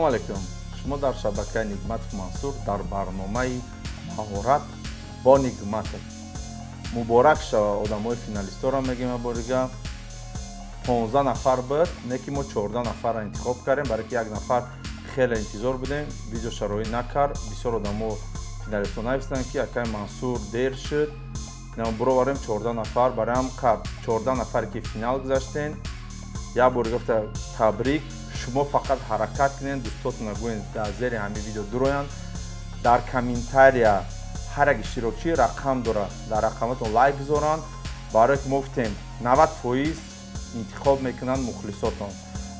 Ассалому алайкум. Шумо дар шабакаи Нигматов Мансур дар барномаи маҳорат бо Нигматов. Муборак шава одамои финалистора мегӯем борига. 15 нафар буд, не ки мо 14 нафарро интихоб кардем, барои ки як нафар хеле интизор будем, видео шароит накард. Бисёр одамо финалистҳо навистанд, ки акай Мансур дер шуд. Буроварем 14 нафар, барои ҳам қабл 14 нафаре ки финал гузаштен, як бор гуфта табрик. Шумо фақат ҳаракат кунед, дӯстотона гӯед дар зери ҳамин видео дуроянд. Дар комментария ҳар як иштирокчӣ рақам дорад, дар рақаматон лайк гузоранд. Барое ки мо гуфтем 90% интихоб мекунанд мухлисотон.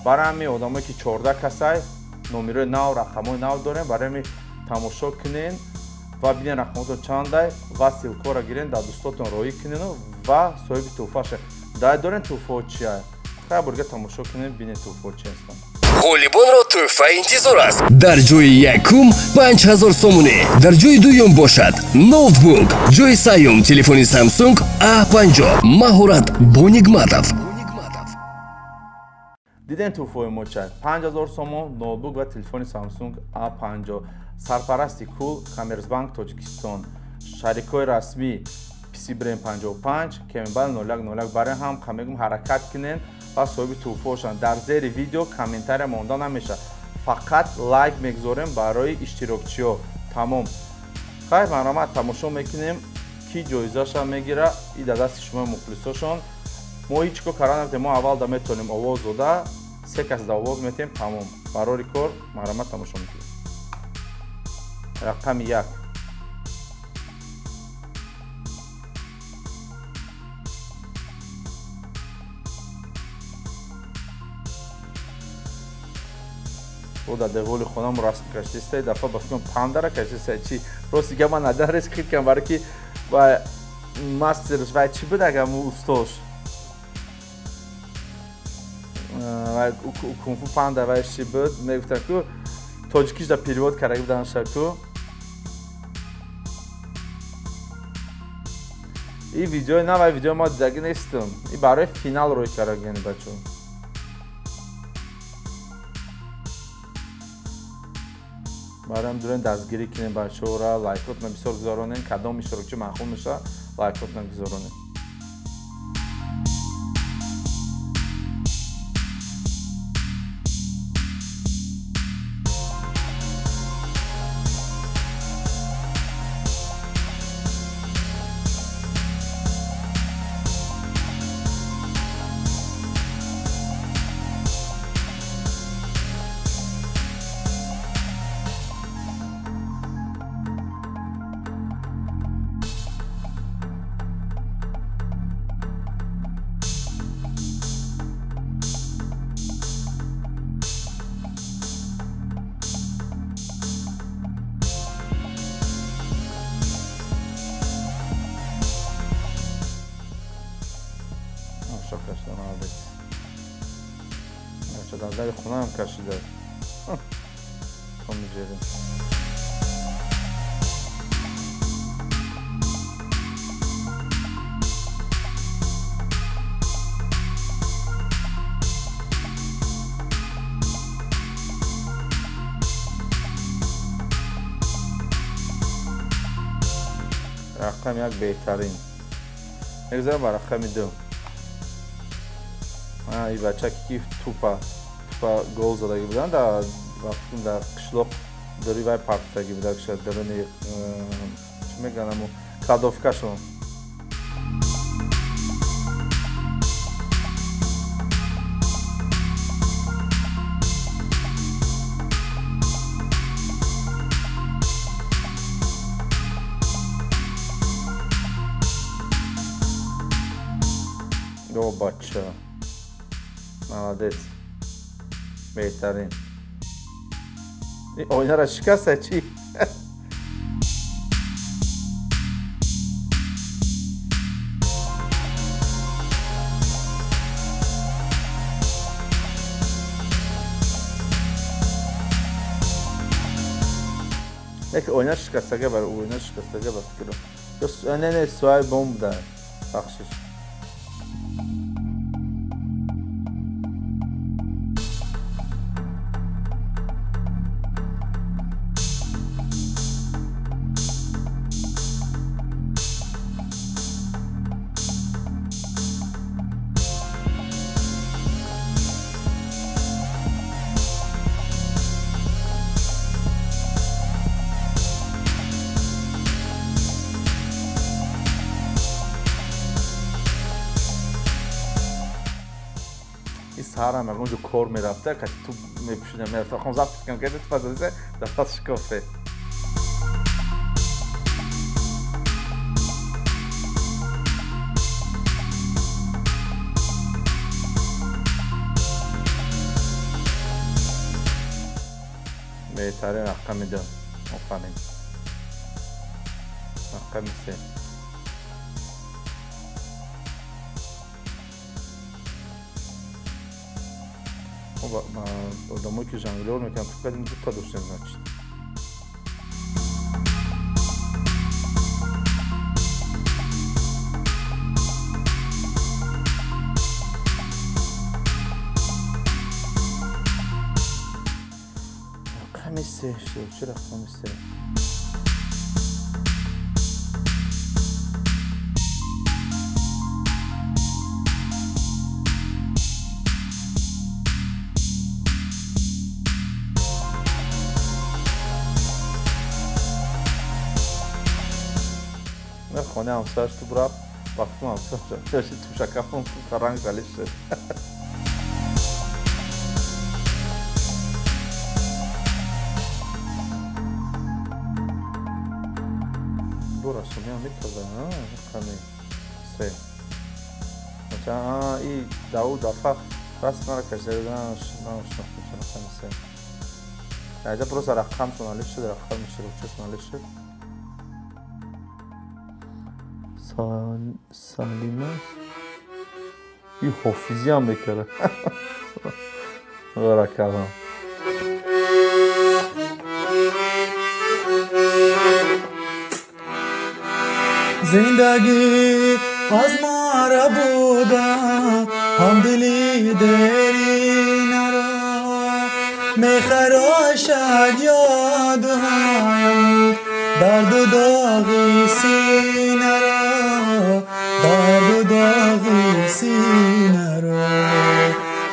Барои ҳамин одамое ки 14 касай номерои нав, рақамҳои нав дорем, барои ҳамин тамошо кунед ва бинед рақамотон чандай ва ссилкаро гирен, дар дӯстотон роҳӣ кунед ва соҳиби тӯҳфа шавед. Дай дорем тӯҳфаҳо чия? Хай бурга тамошо кунед, бинед тӯҳфаҳо чи ҳастанд. Ғолибонро тӯҳфа интизор аст. Дар ҷои якум 5000 сомонӣ, дар ҷои дуюм бошад ноутбук, ҷои сеюм телефони Samsung A50. Маҳорат бо Нигматов. Дидем тӯҳфаҳои мо чанд? 5000 сомон, ноутбук ва телефони Samsung A50. Сарпарасти кул Коммерсбанк Тоҷикистон, шарикҳои расмӣ PC Brand 55, Кембал 0101. Барои ҳам мегӯм ҳаракат кунед ва соҳиби тӯҳфа шаванд. Дар зери видео комментария монда намешавад, фақат лайк мегузорем барои иштирокчиҳо. Тамом. Хайр, марҳамат, тамошо мекунем ки ҷоизаша мегира. И дар дасти шумо мухлисошон. Мо ҳеҷ кор карда наметавонем. Мо аввал да метавонем овоз дода, се кас да овоз метем, тамом. Барори кор, марҳамат, тамошо мекунем. Рақами 1. О, дар деволи хонам расм кашидистай, дафъа ба фикрам пандара кашидистай чи. Рости гап ман надарес хит кардам, барои ки ва мастерш вай чӣ буд, агар му устош вай кунфу панда вай чӣ буд, мегуфтанд ку тоҷикиш да перевод карда буданд ку. И видеои на вай видеои мо дидаги нестам. И барои финал рӯй карда гияни бачаҳо. Барои дурен дастгирӣ кунем бачаҳоро, лайкотона бисёр гузаронем, кадом иштирокчӣ маъқул мешавад, лайкотона гузаронем. Дар дари хонаам кашида. Томи Ҷерри. Рақами 1 беҳтарин. Мегузарем ба рақами 2. И бачаке ки тупа гол задаги буданд, дар қишлоқ дари вай партаги буда, даруни чӣ мегӯянд, амо кладовкашон. О, бача, молодец, беҳтарин. Оинаро шикаста чӣ? Яке оина шикастага бар, оина шикастага ба фикрам. Не, не, суай бомб буда. Бахшиш. И саҳарам ягон ҷо кор мерафта, кати туп мепӯшидам, мерафта. Хом завтракам карда, тупа задиса, дар шикофе. Беҳтарин рақами 2. Офарин. Рақами 3. Одамое ки жонглёр мекунанд, ту кадим дута доштем, значит. Рақами 3, чӣ рақами 3? Хонаи ҳамсояш туп рафт, ба фикрам ҳамсояш тупшакафон тупа ранг залиш шуд. Бо расомиам мекарда, рақами 3. И даву дафъа раст мара кашида, нашинохтам рақами 3. Айда просто рақамшон алиш шуд, рақами иштирокчиашон алиш шуд. Салима и ҳофизиам мекарда. Баракалло. Зиндагӣ аз мара буда, ҳамдили деринара мехарошад ёдҳоям, дарду доғи синара, дарду доғи синара,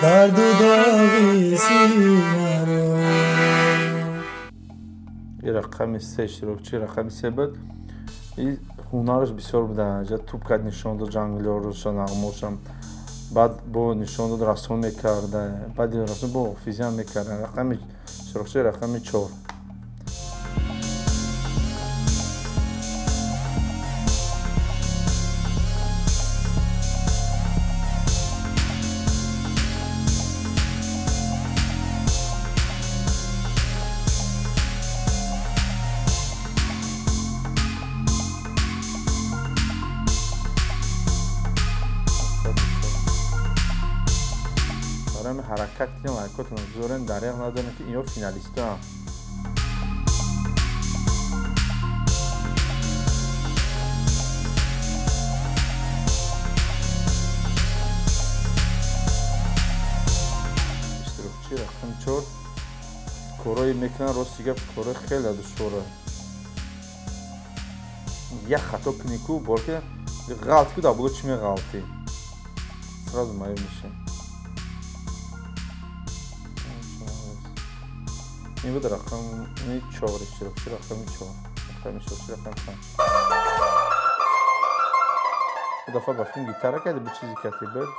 дарду доғи синара. И рақами 3 иштирокчи, рақами 3 буд. И ҳунараш бисёр буда. Туп кад нишон дод жонглёрша, нағмошам. Баъд бо нишон дод расон мекарда, баъди расон бо ҳофизиам мекарда. Рақами иштирокчи рақами 4. Ҳаракат кунем, лайкотон бизорем, дареғ надорем ки ино финалистаам. Иштирокчи рақами 4 корое мекунанд, рости гап корои хеле душвора. Як хато кунӣ ку, борки ғалт ку, дар боло чӣ меғалтӣ? Сразу маёб мешавӣ. Ин буд рақами 4, иштирокчи рақами 4, рақами иштирокчи рақами 5. Ду дафъа ба филм гитара карди, бу чизе карди буд?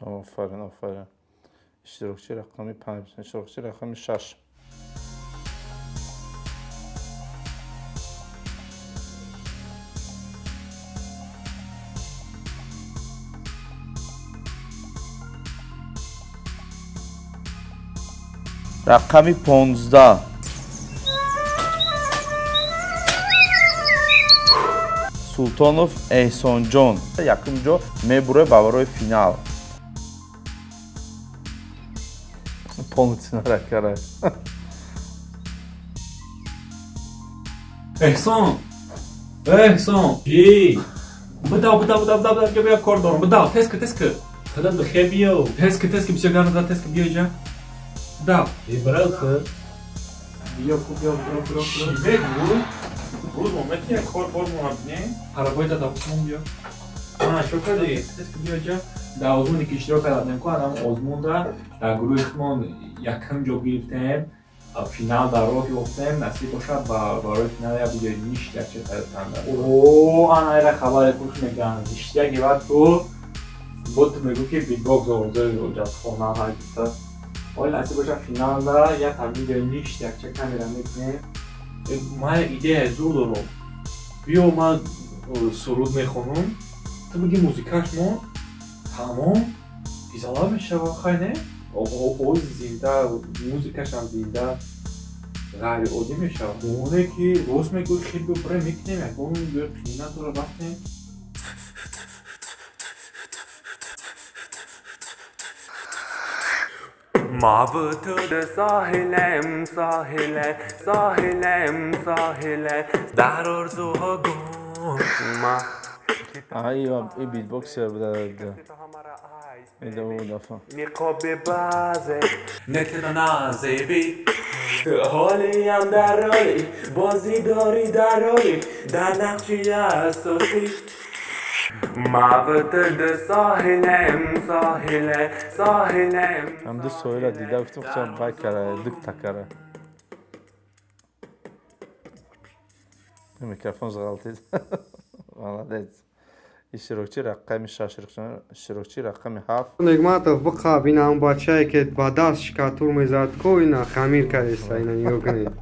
Офарин, офарин. Иштирокчи рақами 5, иштирокчи рақами 6. Рақами 15. Султонов Эҳсонҷон. Якум ҷо мебуре ба барои финал. Полностью ракара. Эҳсон! Эҳсон! Эй! Бидав, бидав, бидав, бидав, бидав, я кор дорам. Бидав, теска, теска. Худат бихер биё. Теска, теска, бисёр гарм зад, теска биё иҷа. Бидав. Эй, брат, Биё, биё, биё, биё, биё. Чӣ мегӯ? Рӯз мо метия кор бор мо бинем. Парабой да дабусмон биё. Ана чо кардӣ? Тест биё ҷа. Дар озмуне ки иштирок кардем, ку анам озмунда дар гурӯҳи худмон якум ҷо гирифтем. Финал дар роҳ ёфтем, насиб бошад ва барои финал як видеои ништяк тайёр кардам. О, ана ира хабаре куш мегӯянд. Ништяк ивад ку бот мегӯ ки битбокс овозои ҳоҷатхона ҳар гуфта. Оли насиб бошад финалда як видеои ништякча камера мекунем. Ман идеяи зур дорам. Биё ман суруд мехонам, ту бигӣ музикаш мон, тамом, изола мешава, хай не? Овоз зинда, музикашам зинда, ғайриоддӣ мешавад. Оне ки рост мегӯӣ, хел биё бира мекунем, ягон ҷои қиин надора, рафтем. Соҳилем, соҳиле, соҳилем, соҳиле, дар орзуҳо гум ма. И битбоксер буда. Ниқоби базе нетина назеби ҳолиям дар роли бозӣ дорӣ дар роли дар нақши асосӣ. Мавтд соҳилем, соҳиле, соҳилем. Ҳам ду соҳила дида гуфтам худам бай кара, дукта кара. Микрофон зағалтид. Молодец. Иштирокчи рақами 6, иштирокчи рақами 7. Негматов биқаб, ин ҳам бачае ки ба даст шикатур мезад, ко ина хамир кардеста, ина нигоҳ кунед.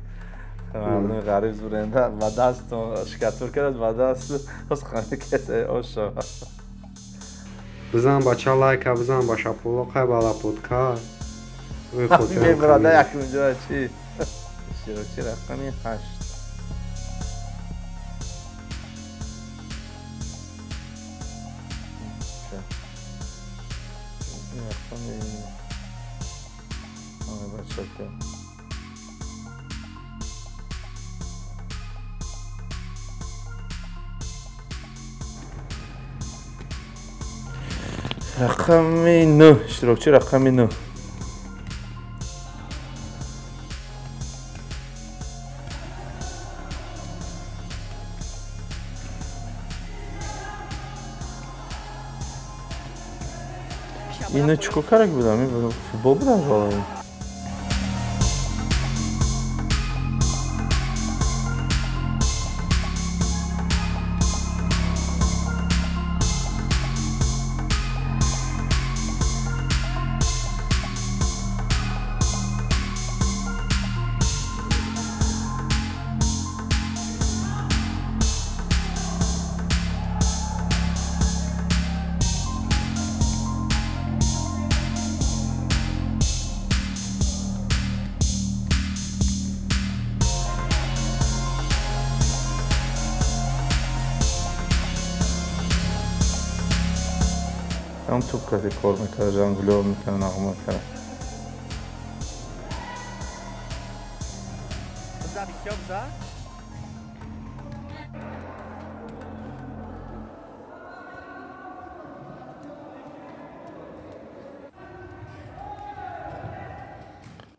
Мардуми ғариб зуренда ба даст шикатур кард, ба даст ҳоз хамир кард, оша. Бизан бача лайка, бизан ба шапуло, қай бала подка. Мебарада якунҷо чи? Иштирокчи рақами 8. Рақами 9, иштирокчи рақами 9. Ино чӣ кор карда будам? Футбол будам ҳоло. Ҳам туп кати кор мекард, жонглёр мекард, нағма мекард.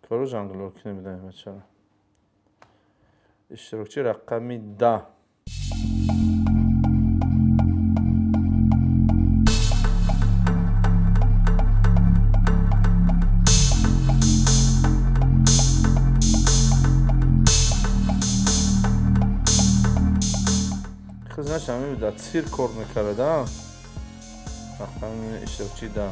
Кору жонглёр кунӣ бидаем бачаро. Иштирокчи рақами 10. Хизмат ҳамин дар цирк кор мекарда. Рақами иштирокчи 10.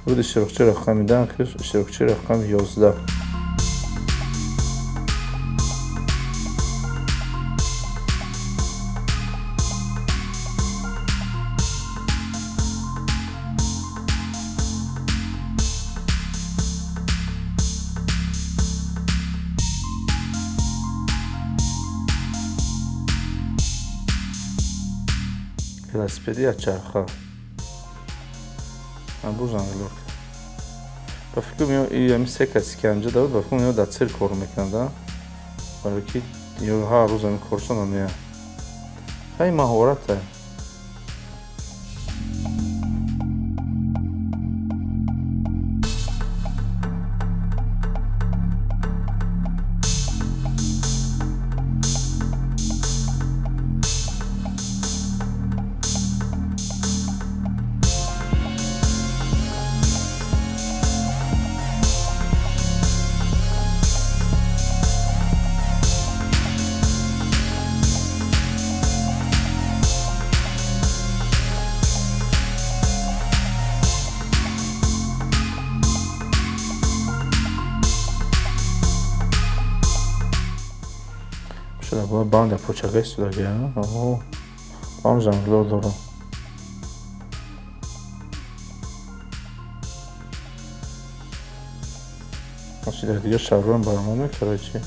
Буд иштирокчи рақами 10, иштирокчи рақами 11. Велосипеди я чарха. Бу жонглёр. Ба фикрам ами се касе ки анҷа давид, ба фикрам дар цирк кор мекунанд, барои ки ҳар рӯз ами коршон амия. Хай маҳората. Банда почага истодагия. Бам жонглёр дорам. Дар дигар шаҳрҳоам баромад мекард чи?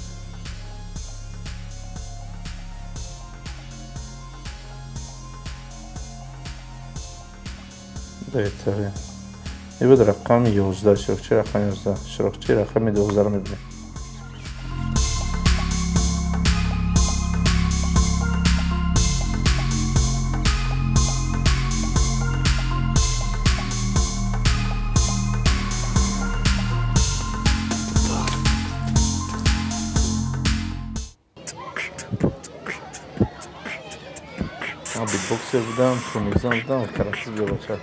Беҳтарин. Ин буд рақами 11, иштирокчии рақами 11, иштирокчии рақами 12-ро мебинем. Ман битбоксер будам, тунизан будам, каратист будам бача.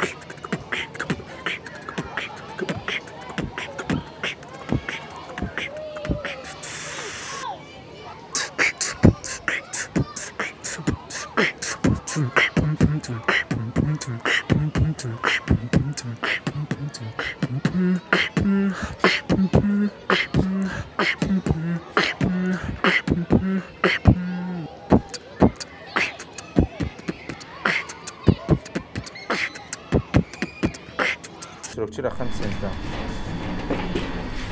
Иштирокчи рақами 13.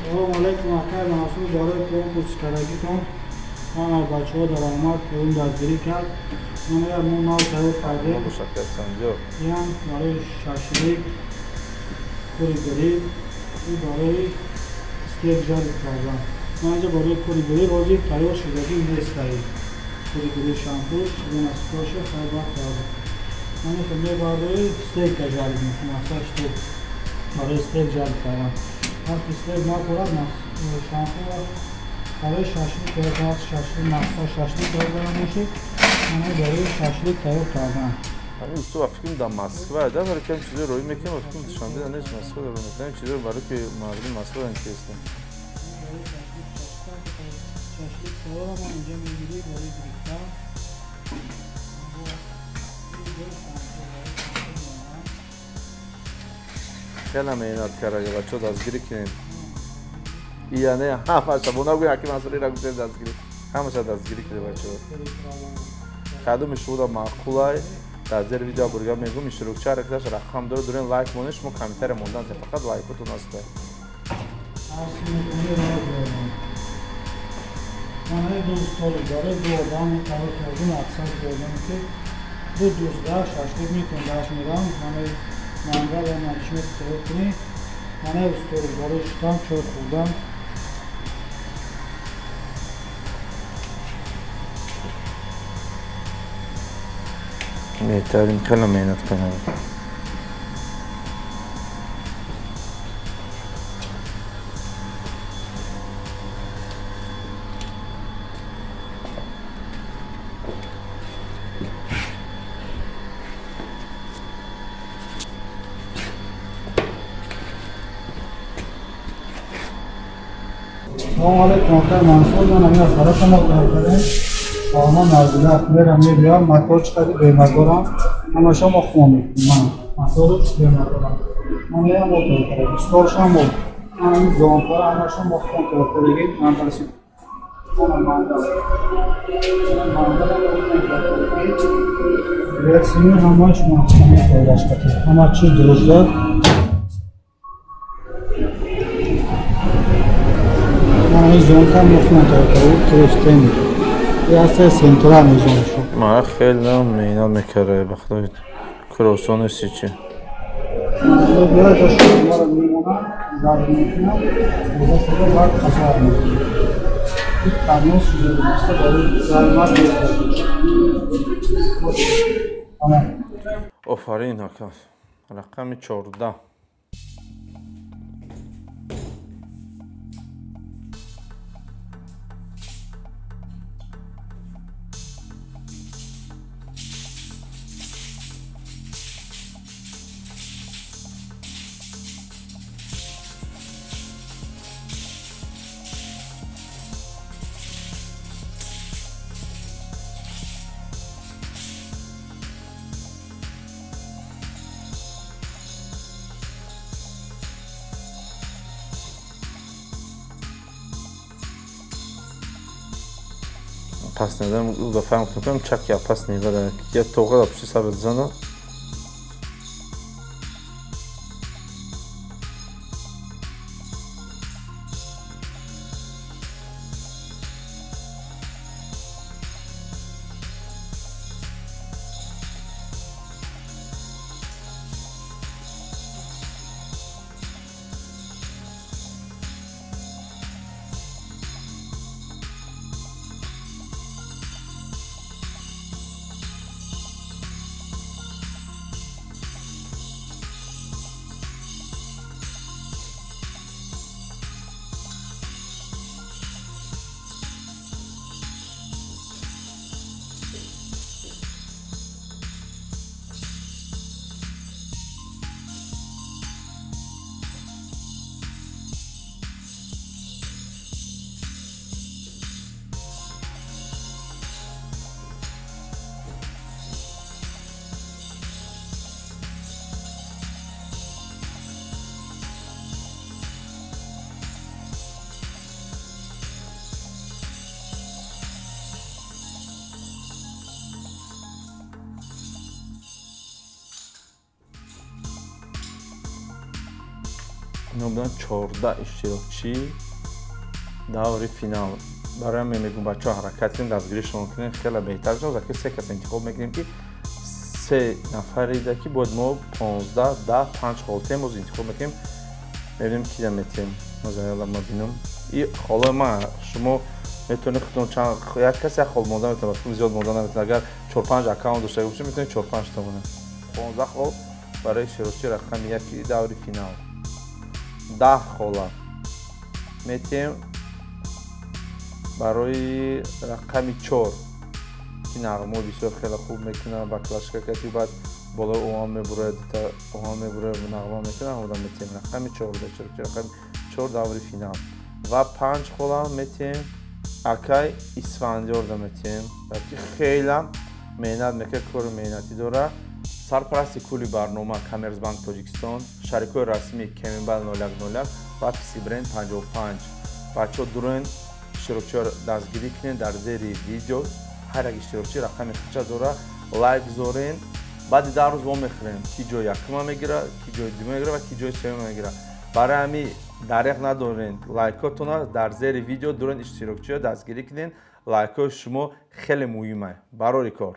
Салом алайкум, акай Мансур, барои конкурс кардагитон. Ман аз бачаҳо даромад кӯм дастгирӣ кард. Ман мо нав тайёр кардем. Ин барои шашлик, кури гриль, ин барои стейк жарить кардан. Ман инҷа барои кури гриль ҳозир тайёр шудагӣ нестаи. Кури гриль шампур, насбоша хайр вақт тайёр. Ман мебардорӣ стейка жарить мекунам, аксар стейк. Барои стейк жарить кардан. Вақти стейк напорад, шампур барои шашлик тайёр, шашлик мақсад шашлик тайёр кардан бошед, ман барои шашлик тайёр кардан. Ҳамин усто ба фикрам дар Москва, да, барои кам чизои роӣ мекунем, ба фикрам Душанбе да нест, Москва да роӣ мекунем, чизои барои ки мардуми Москва интересно. Шашлик тайёр, ман инҷа мегирӣ барои гирифтан. Хеле меҳнат карда бачаҳо, дастгирӣ кунем. Яъне ҳамаша бо нагӯй ҳаким Мансуриро гуфтем дастгирӣ, ҳамаша дастгирӣ кунем бачаҳо. Кадоми шумо маъқулай дар зери видео бурга мегӯм, иштирокчи ҳаракаташ рақам дорад, дурен лайк монед, шумо комментария мондан, фақат лайкотон аста. Ман ду столик барои ду одам тайёр кардем, аксар ду одаме ки ду дузда шашлик мекунем, даш мерам, мангал ва начмет тайёр кунӣ. Мана столик барои шудан, чой хӯрдан. Беҳтарин, хеле меҳнат кардам. Салом алайкум, акай Мансур, ман ҳамин аз тараф шумо тайёр кардем. Шаҳрмон Назира мерам мебиям, мотор чӣ қадр бематорам, ҳамаша мо хун мекунем. Моторш бематорам. Ман меям мо тайёр кардем. Столшам мо. Ман ҳамин зонтҳоро ҳамаша мо хун тайёр кардагим. Ман барои Рецими ҳамаш маҳкама фоидаш кардем. Ҳама чиз дуруст. Ман зонка мехонам тайёр кардем. Ин ҳаста центральный зон шуд. Ман хеле меҳнат мекарда ба худои. Кросон нест чи. Офарин ака. Рақами 14. Пас недам, уда фаҳм кунам, чак я пас неда, я тоға да пушти сабет зана. Ино буданд 14 иштирокчӣ даври финал. Барои ҳамин мегӯм бачаҳо ҳаракат кунед, дастгиришон кунед, хеле беҳтар шуд. Заки се кас интихоб мекунем ки се нафарида ки бояд мо 15, 10, 5 хол тем боз интихоб мекунем. Мебинем кида метем. Мазаяла ма бинам. И холои ма шумо метавонед худтон чанд як кас як хол монда метавонад, хуб зиёд монда наметавонад. Агар 4-5 аккаунт дошта бошед, метавонед 4-5 та монед. 15 хол барои иштирокчи рақами 1 даври финал. 10 хола метем барои рақами 4 ки нағмо бисёр хеле хуб мекунад, баклашка кати баъд болои оҳан мебурояд, дута оҳан мебурояд, нағма мекунад, одам метем рақами 4, рақами 4 даври финал. Ва 5 хола метем акай Исфандиёрда метем, ки хеле меҳнат мекунад, кори меҳнатӣ дорад. Сарпарасти кулли барнома Коммерсбанк Тоҷикистон, шарикҳои расмӣ Кеминбал 0101 ва PC Brand 55. Бачаҳо дуроен иштирокчиҳоро дастгирӣ кунед дар зери видео. Ҳар як иштирокчӣ рақами худша дора, лайк зорен. Баъди 10 рӯз вомехӯрем, ки ҷои якума мегирад, ки ҷои дуюма мегирад ва ки ҷои сеюма мегирад. Барои ҳамин дареғ надорен лайкотона дар зери видео дуроен иштирокчиҳо дастгирӣ кунед. Лайкҳои шумо хеле муҳиманд. Барори кор.